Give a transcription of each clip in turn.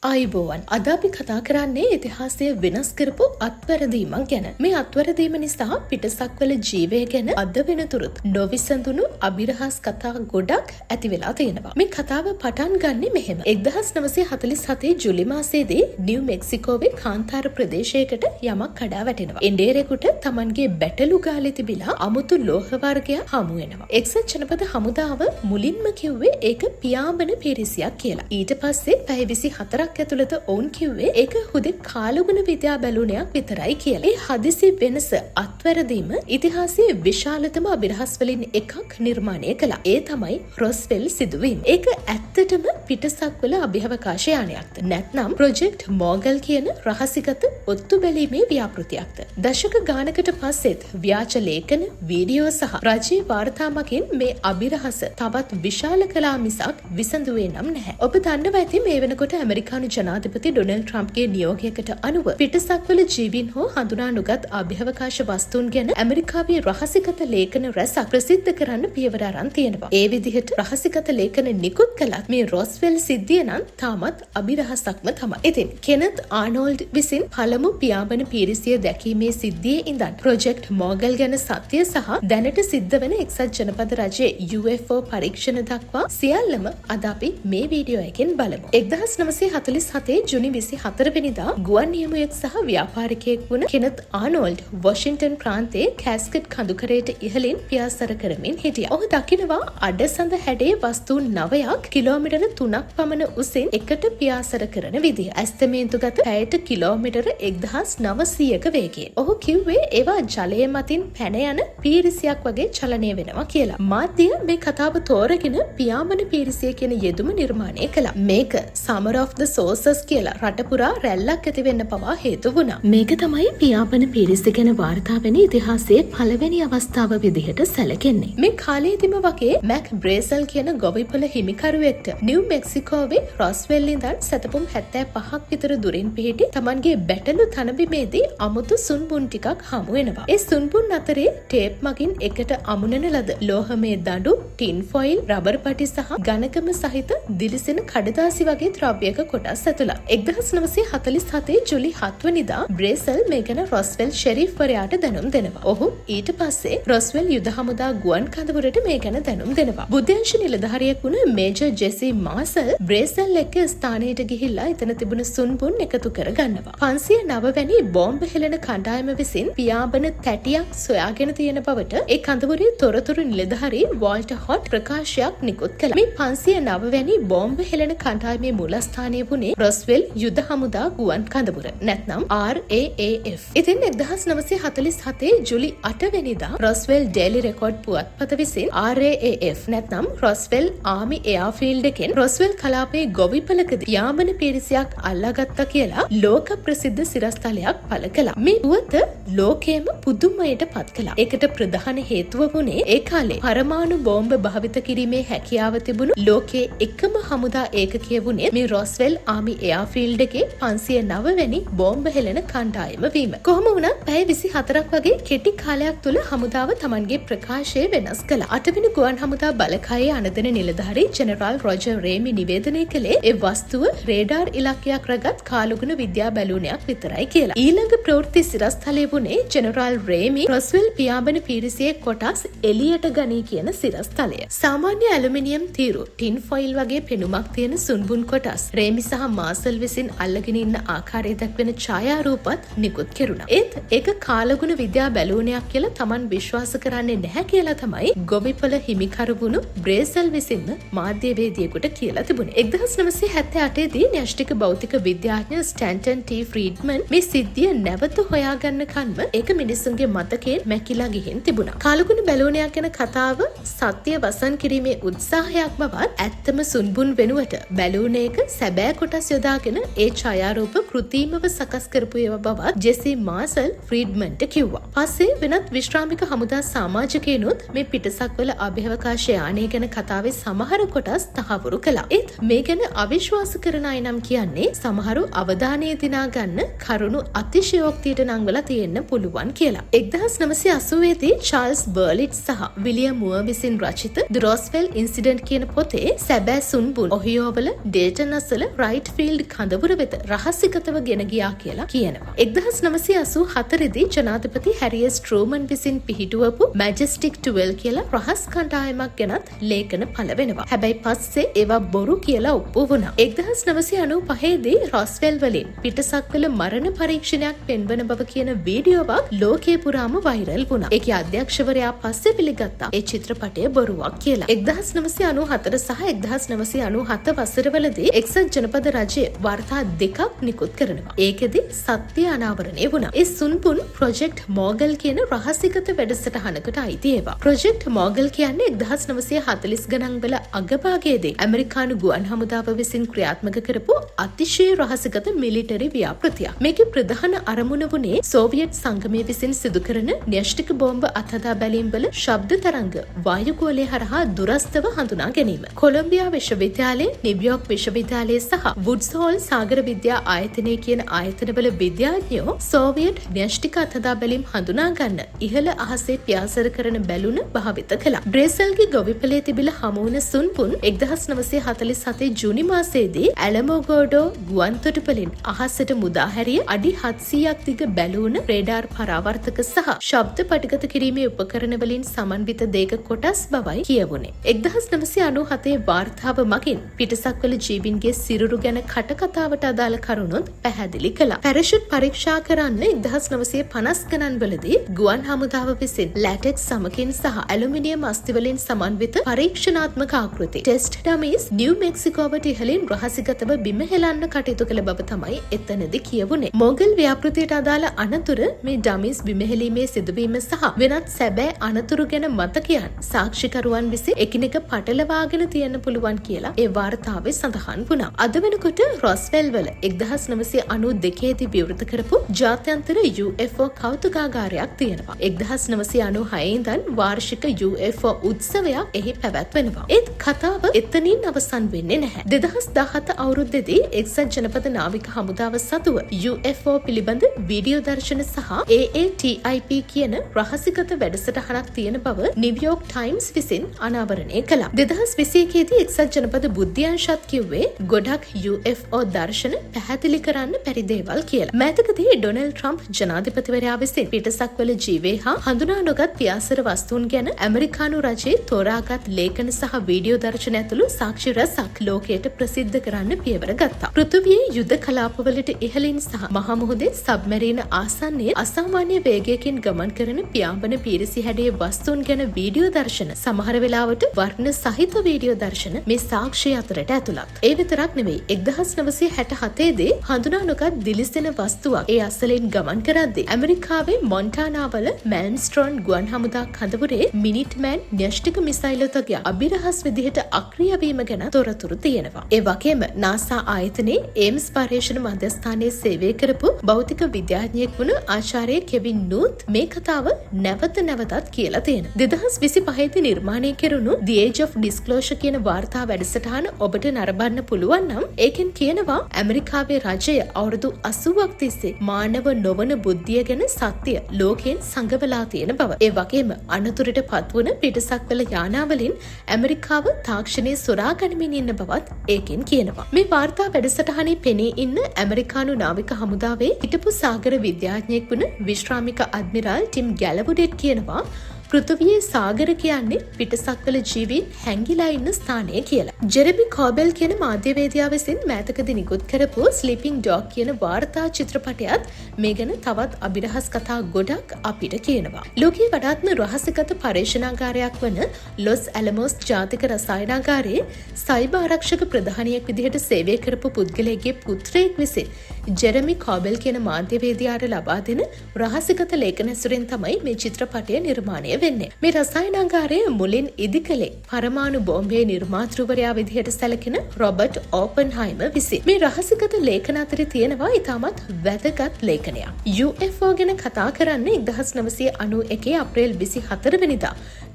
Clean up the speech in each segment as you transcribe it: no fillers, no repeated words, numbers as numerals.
ආයුබෝවන්. අද අපි කතා කරන්නේ ඉතිහාසය වෙනස් කරපු අත්වැරදීමක් ගැන. මේ අත්වැරදීම නිසා පිටසක්වල ජීවය ගැන අද වෙනතුරුත් නොවිසඳුණු අභිරහස් කතා ගොඩක් ඇති වෙලා තියෙනවා. මේ කතාව පටන් ගන්නෙ මෙහෙම. 1947 ජූලි මාසයේදී නිව් මෙක්සිකෝවේ කාන්තාර ප්‍රදේශයකට යමක් කඩා වැටෙනවා. එඬේරෙකුට තමන්ගේ බැටළු ගාලේ තිබිලා අමුතු ලෝහ වර්ගයක් හමු වෙනවා. එක්සත් ජනපද හමුදාව මුලින්ම කිව්වේ ඒක පියාඹන පිරිසියක් කියලා. ඊට පස්සේ පැය 24ක් ඇතුළත ඔවුන් කිව්වේ ඒක හුදෙක් කාලගුණ විද්‍යා බැලූනයක් විතරයි කියලා. ඒ හදිසි වෙනස, අත්වැරදීම, ඉතිහාසයේ විශාලතම අභිරහස් වලින් එකක් නිර්මාණය කළා. ඒ තමයි රොස්වෙල් සිදුවීම. ඒක ඇත්තටම පිටසක්වල අභ්‍යවකාශ යානයක්ද? නැත්නම් ප්‍රොජෙක්ට් මෝගල් කියන රහසිගත ඔත්තු බැලීමේ ව්‍යාපෘතියක්ද? දශක ගානකට පස්සෙත් ව්‍යාජ ලේඛන, වීඩියෝ සහ රජයේ වාර්තා මගින් මේ අභිරහස තවත් විශාල කළා මිසක් විසඳුවේ නම් නැහැ. ඔබ දන්නවා ඇති, මේ වෙනකොට ඇමරිකානු ජනාධිපති ඩොනල්ඩ් ට්‍රම්ප්ගේ නියෝගයකට අනුව පිටසක්වල ජීවීන් හෝ හඳුනා නොගත් අභ්‍යවකාශ වස්තුන් ගැන ඇමරිකාවේ රහසිගත ලේඛන රැසක් ප්‍රසිද්ධ කරන්න පියවර අරන් තියෙනවා. ඒ විදිහට රහසිගත ලේඛන නිකුත් කළත් මේ රොස්වෙල් සිද්ධිය නම් තාමත් අභිරහසක්ම තමයි. ඉතින් කෙනත් ආනෝල්ඩ් විසින් පළමු පියාඹන පීරිසිය දැකීමේ සිද්ධියේ ඉඳන් ප්‍රොජෙක්ට් මෝගල් ගැන සත්‍ය සහ දැනට සිද්ධ වෙන එක්සත් ජනපද රජයේ UFO පරීක්ෂණ දක්වා සියල්ලම අද අපි මේ වීඩියෝ එකෙන් බලමු. 1947 ජුනි 24 වෙනිදා ගුවන් නියමුවෙක් සහ ව්‍යාපාරිකයෙක් වුණ කෙනත් ආනෝල්ඩ් වොෂින්ටන් ප්‍රාන්තයේ කැස්කට් කඳුකරයට ඉහළින් පියාසර කරමින් හිටියා. ඔහු දකිනවා අඩසඳ හැඩේ වස්තුන් නවයක් කිලෝමීටර 3ක් පමණ උසින් එකට පියාසර කරන විදිය. ඇස්තමේන්තුගත පැයට කිලෝමීටර 1900ක වේගයෙන්. ඔහු කිව්වේ ඒවා ජලය මතින් පැන යන පීරිසියක් වගේ චලනය වෙනවා කියලා. මාධ්‍ය මේ කතාව තෝරගෙන පියාඹන පීරිසිය කියන යෙදුම නිර්මාණය කළා. මේක Summer of the Saucers කියලා රට පුරා රැල්ලක් ඇති වෙන්න පවා හේතු වුණා. මේක තමයි පියාඹන පීරිසි ගැන වාර්තා වෙන ඉතිහාසයේ පළවෙනි අවස්ථාව විදිහට සැලකෙන්නේ. මේ කාලයේදීම වගේ මැක් බ්‍රේසල් කියන ගොවිපළ හිමිකරුවෙක්ට නිව් මෙක්සිකෝවේ රොස්වෙල් ඉඳන් සැතපුම් 75ක් විතර දුරින් පිහිටි තමන්ගේ බැටළු තනබිමේදී අමුතු සුන්බුන් ටිකක් හමු වෙනවා. ඒ සුන්බුන් අතරේ ටේප් මගින් එකට අමුණන ලද ලෝහමය දඬු, ටින් ෆොයිල්, රබර් පටි සහ ඝනකම සහිත දිලිසෙන කඩදාසි වගේ ද්‍රව්‍යක කොටස් ඇතුළත්. 1947 ජූලි 7 වනිදා බ්‍රේසල් මේ ගැන රොස්වෙල් ෂෙරිෆ්වරයාට දැනුම් දෙනවා. ඔහු ඊට පස්සේ රොස්වෙල් යුද හමුදා ගුවන් කඳවුරට මේ ගැන දැනුම් දෙනවා. බුද්ධ්‍යංශ නිලධාරියෙක් වුණ මේජර් ජෙසි මාසල් බ්‍රේසල් එක්ක ස්ථානයට ගිහිල්ලා එතන තිබුණ සුන්බුන් එකතු කර ගන්නවා. 509 වැනි බෝම්බ හෙළන කණ්ඩායම විසින් පියාඹන තැටියක් සොයාගෙන තියෙන බවට ඒ කඳවුරේ තොරතුරු නිලධාරී වෝල්ටර් හොට් ප්‍රකාශයක් නිකුත් කළා. මේ 509 වැනි බෝම්බ හෙළන කණ්ඩායමේ මූලස්ථානය වුණේ රොස්වෙල් යුද හමුදා ගුවන් කඳවුර, නැත්නම් RAAF. ඉතින් 1947 ජූලි 8 වෙනිදා රොස්වෙල් ඩේලි රෙකෝඩ් පුවත්පත විසින් RAAF නැත්නම් රොස්වෙල් ආමි එයාෆීල්ඩ් එකෙන් රොස්වෙල් කලාපයේ ගොවිපළකදී පියාඹන පීරිසියක් අල්ලාගත්තා කියලා ලෝක ප්‍රසිද්ධ සිරස්තලයක් පළ කළා. මේ පුවත ලෝකයම පුදුමයට පත් කළා. ඒකට ප්‍රධාන හේතුව වුණේ ඒ කාලේ පරමාණු බෝම්බ භාවිත කිරීමේ හැකියාව තිබුණු ලෝකයේ එකම හමුදා ඒකකය වුණේ මේ රොස්වෙල් ආමි එයාෆීල්ඩ් එකේ 509 වැනි බෝම්බ හෙළන කණ්ඩායම වීම. කොහොම වුණත් පැය 24ක් වගේ කෙටි කාලයක් තුළ හමුදාව තමන්ගේ ප්‍රකාශය වෙනස් කළා. අටවෙනි ගුවන් හමුදා බලකායේ අනදෙන නිලධාරී ජෙනරාල් රොජර් රේමි නිවේදනය කළේ ඒ වස්තුව රේඩාර් ඉලක්කයක් රැගත් කාලගුණ විද්‍යා බැලූනයක් විතරයි කියලා. ඊළඟ ප්‍රවෘත්ති සිරස්තලය වුණේ ජෙනරාල් රේමි රොස්වෙල් පියාඹන පීරිසියේ කොටස් එළියට ගනී කියන සිරස්තලය. සාමාන්‍ය ඇලුමිනියම් තීරු, ටින් ෆොයිල් වගේ පෙනුමක් තියෙන සුන්බුන් කොටස් රේමි සහ මාසල් විසින් අල්ලගෙන ඉන්න ආකාරය දක්වන ඡායාරූපත් නිකුත් කෙරුණා. ඒත් ඒක කාලගුණ විද්‍යා බැලූනයක් කියලා තමන් විශ්වාස කරන්නේ නැහැ කියලා තමයි ගොවිපළ හිමිකරු වුණු බ්‍රේසල් විසින්ම මාධ්‍යවේදියෙකුට කියලා තිබුණේ. 1978 දී න්‍යෂ්ටික භෞතික විද්‍යාඥ ස්ටැන්ටන් ටී ෆ්‍රීඩ්මන් මේ සිද්ධිය නැවත හොයාගන්නකන්ම ඒක මිනිස්සුන්ගේ මතකයෙන් මැකිලා ගිහින් තිබුණා. කාලගුණ බැලූනයක් ගැන කතාව සත්‍ය වසන් කිරීමේ උත්සාහයක් බවත්, ඇත්තම සුන්බුන් වෙනුවට බැලූනයක සැබෑ කොටස් යොදාගෙන ඒ ඡායාරූප කෘතිමව සකස් කරපු ඒවා බවත් ජෙසි මාසල් ෆ්‍රීඩ්මන්ට කිව්වා. පස්සේ වෙනත් විශ්‍රාමික හමුදා සමාජිකයනුත් මේ පිටසක්වල අභ්‍යවකාශ යානය ගැන කතාවේ සමහර කොටස් තහවුරු කළා. ඒත් මේ ගැන අවිශ්වාස කරන අය නම් කියන්නේ සමහරු අවධානය දිනා ගන්න කරුණු අතිශයෝක්තියට නංවලා තියෙන්න පුළුවන් කියලා. 1980 දී චාල්ස් බර්ලිට් සහ විලියම් මුවර් විසින් රචිත The Roswell Incident කියන පොතේ සැබෑ සුන්බුන් ඔහියෝවල ඩේටන් අසල රයිට් රයිට් ෆීල්ඩ් කඳවුර වෙත රහසිගතව ගෙන ගියා කියලා කියනවා. 1984 දී ජනාධිපති හැරි එස් ට්‍රූමන් විසින් පිහිටුවපු මැජස්ටික් 12 කියලා රහස් කණ්ඩායමක් ගැනත් ලේඛන පළ වෙනවා. හැබැයි පස්සේ ඒවා බොරු කියලා ඔප්පු වුණා. 1995 දී රොස්වෙල් වලින් පිටසක්වල මරණ පරීක්ෂණයක් පෙන්වන බව කියන වීඩියෝවක් ලෝකය පුරාම වෛරල් වුණා. ඒකේ අධ්‍යක්ෂවරයා පස්සේ පිළිගත්තා ඒ චිත්‍රපටය බොරුවක් කියලා. 1994 සහ 1997 වසරවලදී එක්සත් ජනපද රජය වාර්තා දෙකක් නිකුත් කරනවා. ඒකෙදි සත්‍ය අනාවරණය වුණා. ඒ සුන්බුන් ප්‍රොජෙක්ට් මෝගල් කියන රහසිගත වැඩසටහනකට අයිති ඒවා. ප්‍රොජෙක්ට් මෝගල් කියන්නේ 1940 ගණන් වල අගභාගයේදී ඇමරිකානු ගුවන් හමුදාව විසින් ක්‍රියාත්මක කරපු අතිශය රහසිගත මිලිටරි ව්‍යාපෘතියක්. මේකේ ප්‍රධාන අරමුණ වුණේ සෝවියට් සංගමය විසින් සිදු කරන න්‍යෂ්ටික බෝම්බ අත්හදා බැලීම් වල ශබ්ද තරංග වායුගෝලය හරහා දුරස්ථව හඳුනා ගැනීම. කොලොම්බියා විශ්වවිද්‍යාලය, නිව්යෝක් විශ්වවිද්‍යාලය සහ වුඩ්ස් හෝල් සාගර විද්‍යා ආයතනය කියන ආයතනවල විද්‍යාඥයෝ සෝවියට් න්‍යෂ්ටික අත්හදා බැලීම් හඳුනා ගන්න ඉහළ අහසේ පියාසර කරන බැලුන භාවිත කළා. බ්‍රේසල්ගේ ගොවිපලේ තිබිලා හමු වුණ සුන්බුන් 1947 ජූනි මාසයේදී ඇලමෝගෝඩෝ ගුවන් තොටුපළින් අහසට මුදා හැරිය අඩි 700ක් දිග බැලූන රේඩාර් පරාවර්තක සහ ශබ්ද පටිගත කිරීමේ උපකරණ වලින් සමන්විත දේක කොටස් බවයි කියවුණේ. 1997 වාර්තාව මගින් පිටසක්වල ජීවීන්ගේ සිරුරු ගැන කටකතාවට අදාළ කරුණුත් පැහැදිලි කළා. පැරෂුට් පරීක්ෂා කරන්න 1950 ගණන් වලදී ගුවන් හමුදාව විසින් ලැටෙක්ස් සමකින් සහ ඇලුමිනියම් අස්ථි වලින් සමන්විත පරීක්ෂණාත්මක ආකෘති ටෙස්ට් ඩමීස් නිව් මෙක්සිකෝවට ඉහළින් රහසිගතව බිම හෙලන්න කටයුතු කළ බව තමයි එතනදි කියවුණේ. මොගල් ව්‍යාපෘතියට අදාළ අනතුර, මේ ඩමීස් බිම හෙලීමේ සිදුවීම සහ වෙනත් සැබෑ අනතුරු ගැන මතකයන් සාක්ෂිකරුවන් විසින් එකිනෙක පටලවාගෙන තියන්න පුළුවන් කියලා ඒ වාර්තාවේ සඳහන් වුණා. අද වෙනකොට රොස්වෙල් වල 1992 දී විවෘත කරපු ජාත්‍යන්තර UFO කෞතුකාගාරයක් තියෙනවා. 1996 ඉඳන් වාර්ෂික UFO උත්සවයක් එහි පැවැත්වෙනවා. ඒත් කතාව එතනින් අවසන් වෙන්නේ නැහැ. 2017 අවුරුද්දේදී එක්සත් ජනපද නාවික හමුදාව සතුව UFO පිළිබඳ වීඩියෝ දර්ශන සහ AATIP කියන රහසිගත වැඩසටහනක් තියෙන බව නිව්යෝක් ටයිම්ස් විසින් අනාවරණය කළා. 2021 දී එක්සත් ජනපද බුද්ධ්‍යංශත් කිව්වේ ගොඩක් UFO දර්ශන පැහැදිලි කරන්න බැරි දේවල් කියලා. මෑතකදී ඩොනල්ඩ් ට්‍රම්ප් ජනාධිපතිවරයා විසින් පිටසක්වල ජීවය හා හඳුනා නොගත් පියාසර වස්තුන් ගැන ඇමරිකානු රජයේ තෝරාගත් ලේඛන සහ වීඩියෝ දර්ශන ඇතුළු සාක්ෂි රැසක් ලෝකයට ප්‍රසිද්ධ කරන්න පියවර ගත්තා. පෘථිවියේ යුද කලාපවලට ඉහළින් සහ මහා මුහුදේ සබ්මැරීන ආසන්නයේ අසාමාන්‍ය වේගයකින් ගමන් කරන පියාඹන පීරිසි හැඩයේ වස්තුන් ගැන වීඩියෝ දර්ශන, සමහර වෙලාවට වර්ණ සහිත වීඩියෝ දර්ශන මේ සාක්ෂි අතරට ඇතුළත්. ඒ විතරක් නෙවෙයි, 1967 දී හඳුනා නොගත් දිලිසෙන වස්තුවක් ඒ අසලින් ගමන් කරද්දී ඇමරිකාවේ මොන්ටානාවල මැල්ම්ස්ට්‍රෝන් ගුවන් හමුදා කඳවුරේ මිනිට්මෑන් න්‍යෂ්ටික මිසයිල තොගයක් අභිරහස් විදිහට අක්‍රිය වීම ගැන තොරතුරු තියෙනවා. ඒ වගේම නාසා ආයතනයේ ඒම්ස් පර්යේෂණ මධ්‍යස්ථානයේ සේවය කරපු භෞතික විද්‍යාඥයෙක් වුණ ආචාර්ය කෙවින් නූත් මේ කතාව නැවත නැවතත් කියලා තියෙනවා. 2025 දී නිර්මාණය කෙරුණු The Age of Disclosure කියන වාර්තා වැඩසටහන ඔබට නරඹන්න පුළුවන් නම් ඒකෙන් කියනවා ඇමරිකාවේ රජය අවුරුදු 80ක් තිස්සේ මානව නොවන බුද්ධිය ගැන සත්‍ය ලෝකයෙන් සඟවලා තියෙන බව. ඒ වගේම අනතුරට පත්වන පිටසක්වල යානාවලින් ඇමරිකාව තාක්ෂණය සොරා ගනිමින් ඉන්න බවත් ඒකෙන් කියනවා. මේ වාර්තා වැඩසටහනේ පෙනී ඉන්න ඇමරිකානු නාවික හමුදාවේ හිටපු සාගර විද්‍යාඥයෙක් වන විශ්‍රාමික අද්මිරාල් ටිම් ගැලවුඩෙට් කියනවා පෘථිවියේ සාගර කියන්නේ පිටසක්වල ජීවීන් හැංගිලා ඉන්න ස්ථානය කියලා. ජෙරමි කෝබෙල් කියන මාධ්‍යවේදියා විසින් මෑතකදී නිකුත් කරපු ස්ලීපිං ඩොග් කියන වාර්තා චිත්‍රපටයත් මේ ගැන තවත් අභිරහස් කතා ගොඩක් අපිට කියනවා. ලෝකයේ වඩාත්ම රහසිගත පර්යේෂණාගාරයක් වන ලොස් ඇලමෝස් ජාතික රසායනාගාරයේ සයිබර් ආරක්ෂක ප්‍රධානියෙක් විදිහට සේවය කරපු පුද්ගලයෙක්ගේ පුත්‍රයෙක් විසින් ජෙරමි කෝබෙල් කියන මාධ්‍යවේදියාට ලබා දෙන රහසිගත ලේඛන ඇසුරෙන් තමයි මේ චිත්‍රපටය නිර්මාණය වෙන්නේ. මේ රසායනාගාරය මුලින් ඉදි කළේ පරමාණු බෝම්බයේ නිර්මාතෘවරයා විදිහට සැලකෙන රොබර්ට් ඕපන්හයිමර් විසින්. මේ රහසිගත ලේඛන අතරේ තියෙනවා ඉතාමත් වැදගත් ලේඛනයක්. UFO ගැන කතා කරන්න 1991 අප්‍රේල් 24 වෙනිදා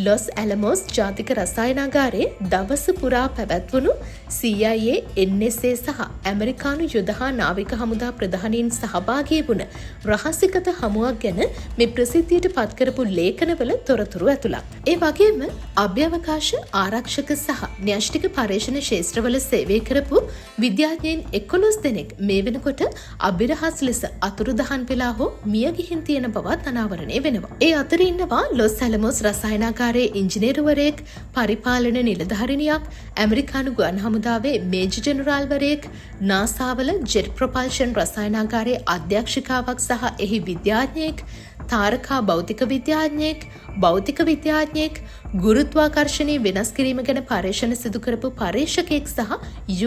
ලොස් ඇලමෝස් ජාතික රසායනාගාරයේ දවස පුරා පැවැත්වුණු CIA, NSA සහ ඇමරිකානු යුද හා නාවික හමුදා ප්‍රධානීන් සහභාගී වුණ රහසිගත හමුවක් ගැන මේ ප්‍රසිද්ධියට පත් කරපු ලේඛනවල තොරතුරු ඇතුළත්. ඒ වගේම අභ්‍යවකාශ, ආරක්ෂක සහ න්‍යෂ්ටික පර්යේෂණ ක්ෂේත්‍රවල සේවය කරපු විද්‍යාඥයින් 11 දෙනෙක් මේ වෙනකොට අභිරහස් ලෙස අතුරුදහන් වෙලා හෝ මිය ගිහින් තියෙන බවත් අනාවරණය වෙනවා. ඒ අතර ඉන්නවා ලොස් ඇලමෝස් රසායනාගාරයේ ඉංජිනේරුවරයෙක්, පරිපාලන නිලධාරිනියක්, ඇමරිකානු ගුවන් හමුදාවේ මේජර් ජෙනරාල්වරයෙක්, නාසාවල ජෙට් ප්‍රොපල්ෂන් රසායනාගාරයේ අධ්‍යක්ෂිකාවක් සහ එහි විද්‍යාඥයෙක්, තාරකා භෞතික විද්‍යාඥයෙක්, භෞතික විද්‍යාඥයෙක්, ගුරුත්වාකර්ෂණය වෙනස් කිරීම ගැන පර්යේෂණ සිදු කරපු පර්යේෂකයෙක් සහ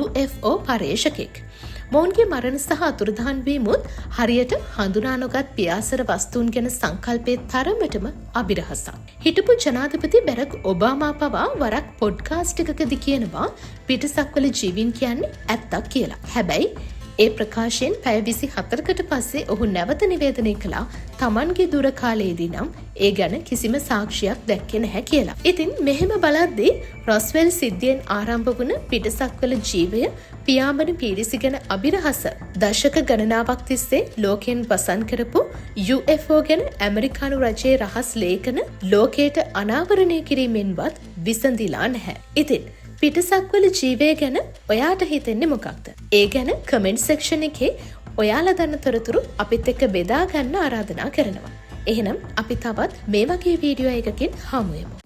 UFO පර්යේෂකයෙක්. මොවුන්ගේ මරණ සහ අතුරුදහන් වීමුත් හරියට හඳුනා නොගත් පියාසර වස්තුන් ගැන සංකල්පයේ තරමටම අභිරහසක්. හිටපු ජනාධිපති බැරක් ඔබාමා පවා වරක් පොඩ්කාස්ට් එකකදී කියනවා පිටසක්වල ජීවීන් කියන්නේ ඇත්තක් කියලා. හැබැයි ඒ ප්‍රකාශයෙන් පැය 24කට පස්සේ ඔහු නැවත නිවේදනය කළා තමන්ගේ දුර කාලයේදී නම් ඒ ගැන කිසිම සාක්ෂියක් දැක්කේ නැහැ කියලා. ඉතින් මෙහෙම බලද්දී රොස්වෙල් සිද්ධියෙන් ආරම්භ වුණ පිටසක්වල ජීවය, පියාඹන පීරිසි ගැන අභිරහස, දශක ගණනාවක් තිස්සේ ලෝකයෙන් වසන් කරපු UFO ගැන ඇමරිකානු රජයේ රහස් ලේඛන ලෝකයට අනාවරණය කිරීමෙන්වත් විසඳිලා නැහැ. ඉතින් පිටසක්වල ජීවය ගැන ඔයාට හිතෙන්නේ මොකක්ද? ඒ ගැන කමෙන්ට් සෙක්ෂන් එකේ ඔයාලා දන්න තොරතුරු අපිත් එක්ක බෙදා ගන්න ආරාධනා කරනවා. එහෙනම් අපි තවත් මේ වගේ වීඩියෝ එකකින් හමු වෙමු.